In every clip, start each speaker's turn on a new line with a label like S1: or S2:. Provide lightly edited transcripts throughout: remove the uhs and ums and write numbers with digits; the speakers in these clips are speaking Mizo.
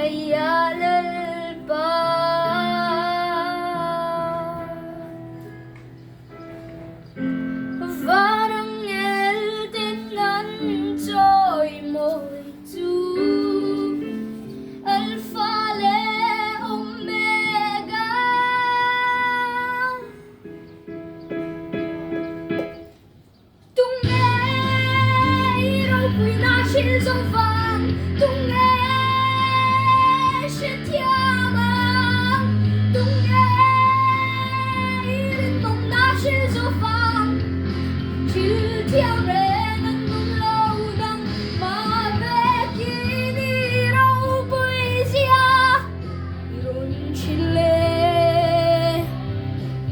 S1: ngaia Lalpa. Varangel ten an chawimawi chu Alpha leh Omega. Tunge i ropuina hrilh zo vang, tunge hrethiam ang, tunge i rinawmna hrilh zo vang, thil thiam reng an awm lo nang, mah vekin i ropui zia i rawn hrilh e.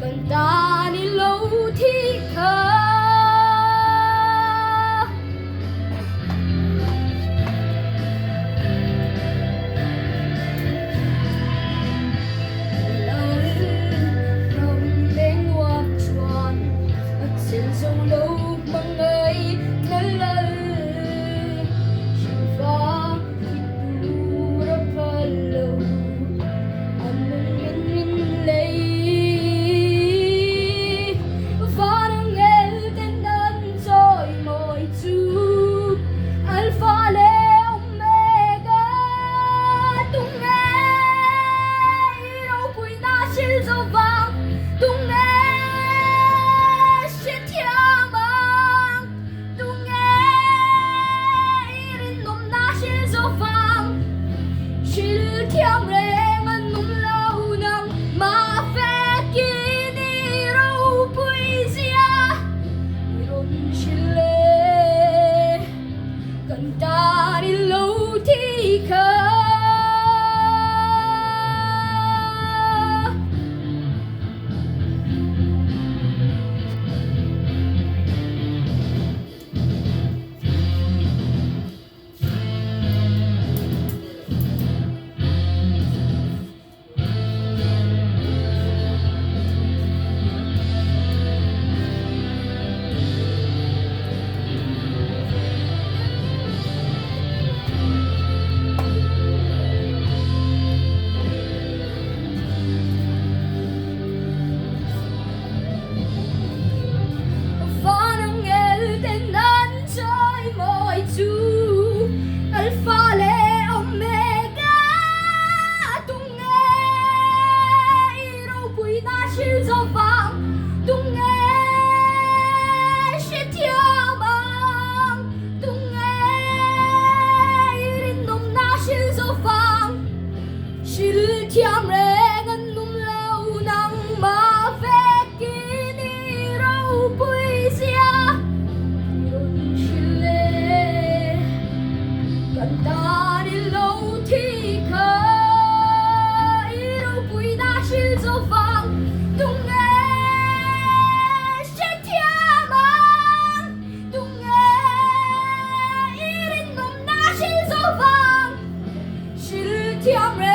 S1: Kan tan i lo thi kha. Lal ram lengnuam chuan a chelh zo lo hmangaih na lal Hrilhfa thi tur a phal lo a nungin min lei. Vanangel ten an chawimawi chu Alpha leh Omega tunge i ropuina hrilh zo vang tunge hrethiam ang. Tunge i rinawmna hrilh zo vang, hrilh thiam reng an awm lo nang, mahfekin i ropui zia i rawn hrilh e, kan tan i lo thi kha. Vanangel ten an chawimawi chu Alpha leh Omega tunge i ropuina hrilh zo vang tunge hrethiam ang tunge i rinawmna hrilh zo vang. Hrilh thiam reng an awm lo nangmah vekin i ropui zia i rawn hrilh e. Kan tan i lo thi kha i ropuina hrilh zo vang tunge hrethiam ang tunge i rinawmna hrilh zo vang. Hrilh thiam reng.